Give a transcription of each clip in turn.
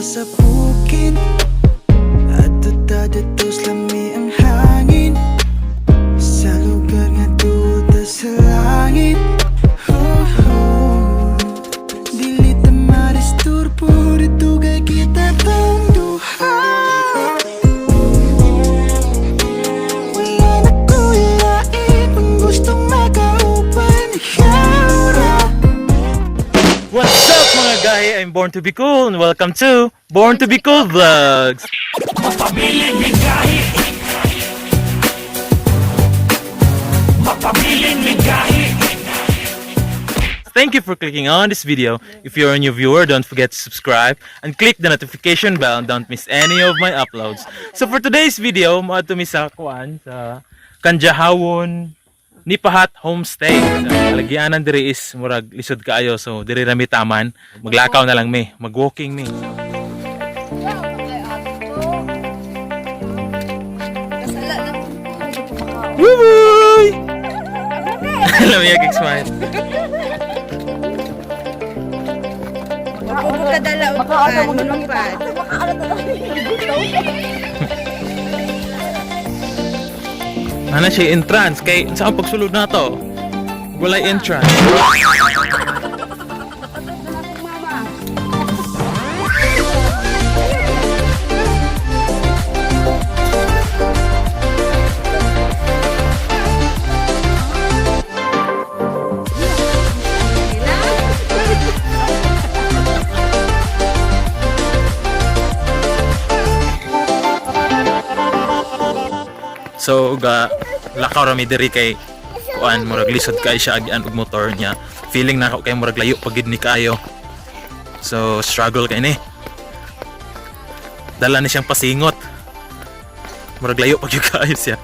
Sa bukid at dito lami ang hangin. Sa lugar nga duta sa langit. Oh. Dili ta madisturbo dito kay kita tang duha. Wala na ko'y lain pang gustong makauban. Ikaw ra. What's up, mga gahi? I'm Born to be Cool and welcome to Born to be Cool Vlogs! Mapabilin migahi. Mapabilin migahi. Thank you for clicking on this video. If you're a new viewer, don't forget to subscribe and click the notification bell and don't miss any of my uploads. So for today's video, moadto mi sa kuan sa Kanjahawon Nipahat Homestay. So, alagyanan diri is murag lisod kaayo, so diri ra mi taman. Maglakaw na lang mi, mag-walking mi. Kasala na. Woo! Alam niya, smile. Pagkadala o kuan, manungpad. Ana siya entrance kay saan pagsulod na to? Walay entrance. So ga lakaw ra mi diri kay kuan murag lisod kay siya agian og motor niya. Feeling na ako kay murag layo pagid ni kaayo. So struggle kay ni. Dala ni siyang pasingot. Murag layo pag gyud kaayo siya.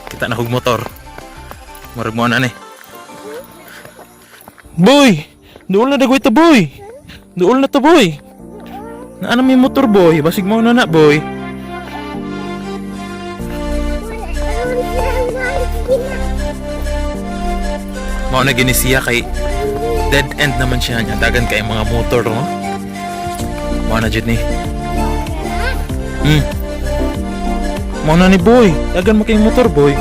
Kita na hog motor. Murag mo na ni. Boy! Duol na dagway ta, boy! Duol na ta, boy! Naana may motor, boy? Basig mo na na, boy. Mao na gini siya kay dead end naman siya niya. Dagan kay mga motor, no? Mao na jud ni. Mao na ni, boy. Dagan mo kay motor, boy.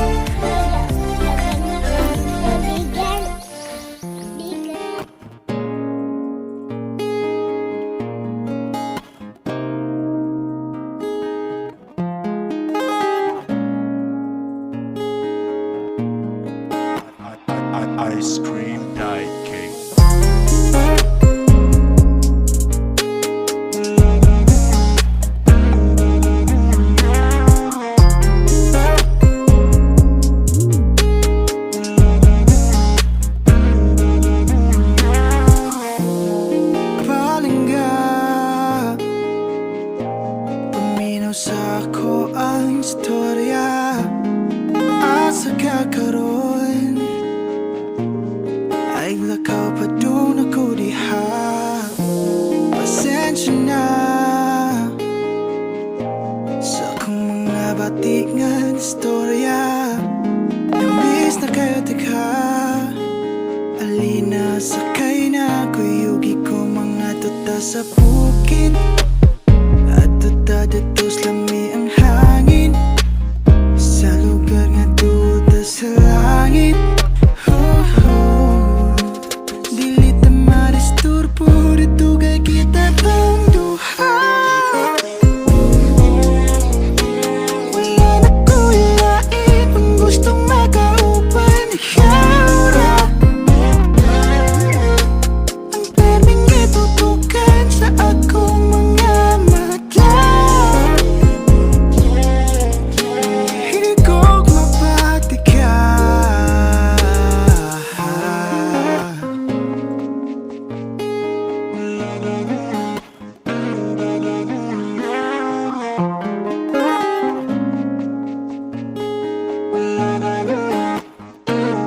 Ice cream night cake. Palingga. Paminaw sa ako ang istorya. Asa ka karon? Ay lakaw pa doon ako diha. Pasensya na sa akong mga batingan istorya. Namiss na kayo tika. Alina, sakay na kuyugi ko mga tuta sa bukid. At tuta dito lami ang hangin. Sa lugar nga tuta sa langit. Oh. Dili ta madisturbo dito kay kita tang duha. Wala na ko'y lain pang gustong makauban. Ikaw ra ang perming itutukan sa akong mga mata. Hinigog mapati ka.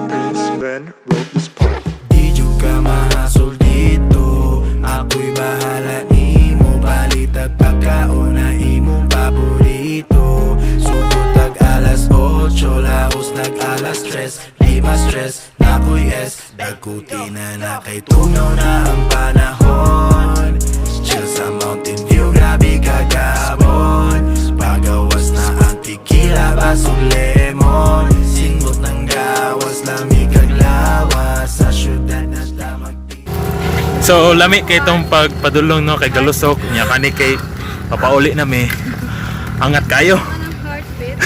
Prince Ben wrote this part. Di jud ka mahasol dito. Ako'y bahala nimo. Palitag pagkaon na imong paborito. Sugod tag alas 8, laos nag alas 3. Di ma-stress, nakoy S. Dagkuti na na kay tunaw na ang panahon. Chill sa Mountain View. So lami kay itong pagpadulong, no, kay galusok nya kani kay papauli na mi. Angat kayo. Heartbeat.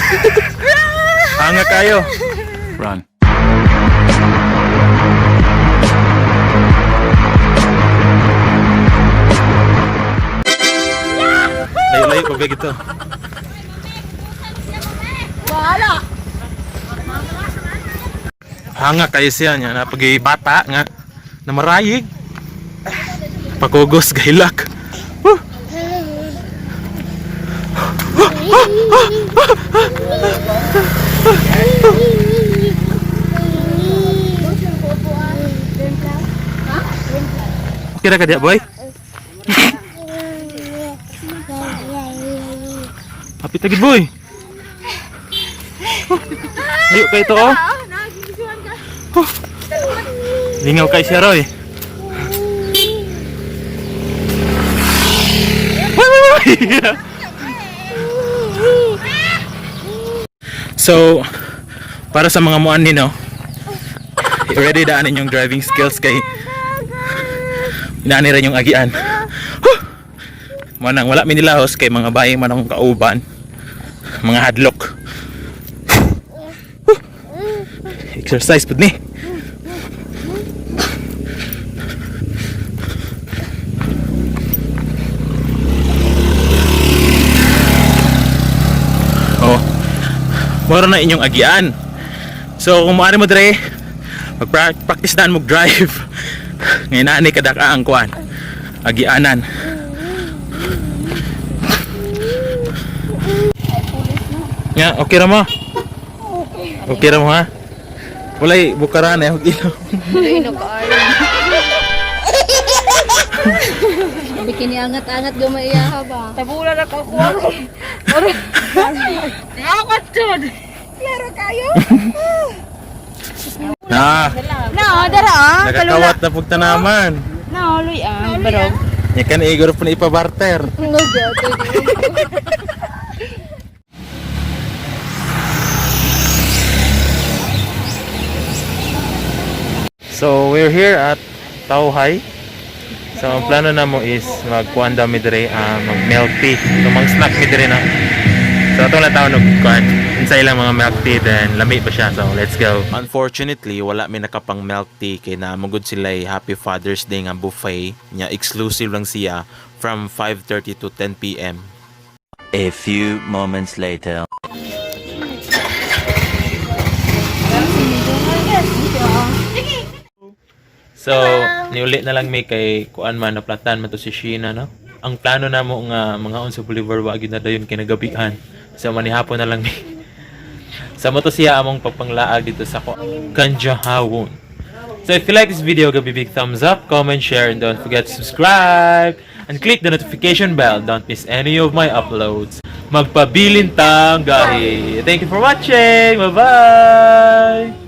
Angat kayo. Run. Layo-layo pa ba ito? Wala. Hanga kayo siya niya na bata nga na marayig. Pakugos gahilak. Huh! Kira ka diya, boy? Hapit agad, boy. Ayo kay ito, oh. Ah, nagigisuhan ka. Lingaw kay siya, Roy. Wai, wai, wai! So, para sa mga muan ni, no, ready daan inyong driving skills kay inaani rin yung agian. Huh! Manang wala mi nilahos kay mga bayeng man akong kauban. Mga hadlok. Huh! Exercise pud ni. Oh. Mura na inyong agian. So kung maaari mo dre, mag-practice daan mo drive. Ngayon na ni kadaka ang kuan. Agianan. Ya, okay ra mo. Okay ra mo ha. Walay bukaran eh, og ilaw. Bikini angat-angat gumaiya ha ba? Tabula na ko kuha. Ako jud. Klaro kayo? Na, No, dara ah. nakakawat na pug tanaman. No, luy ah. Barog. Nya kan igor po na ipabarter. No, gato. So we're here at Tauhay. So ang plano namo is magkuan daw mi diri, mag milk tea. So mag snack mi diri na. So ato na taon og kuan. Unsa ilang mga milk tea, then lami pa siya. So let's go. Unfortunately, wala mi nakapang milk tea kay naamugod sila Happy Father's Day nga buffet nya exclusive lang siya from 5:30 to 10 p.m. A few moments later. So, niuli na lang mi kay kuan man naplatan man to si Sheena, no. Ang plano namo nga mga on sa Boulevard wa gyud na dayon kay nagabihan. So manihapon na lang mi. Sa mo to siya among pagpanglaag dito sa Kanjahawon. So if you like this video, give a big thumbs up, comment, share, and don't forget to subscribe and click the notification bell. Don't miss any of my uploads. Magpabilin tang gahi. Thank you for watching. Bye-bye.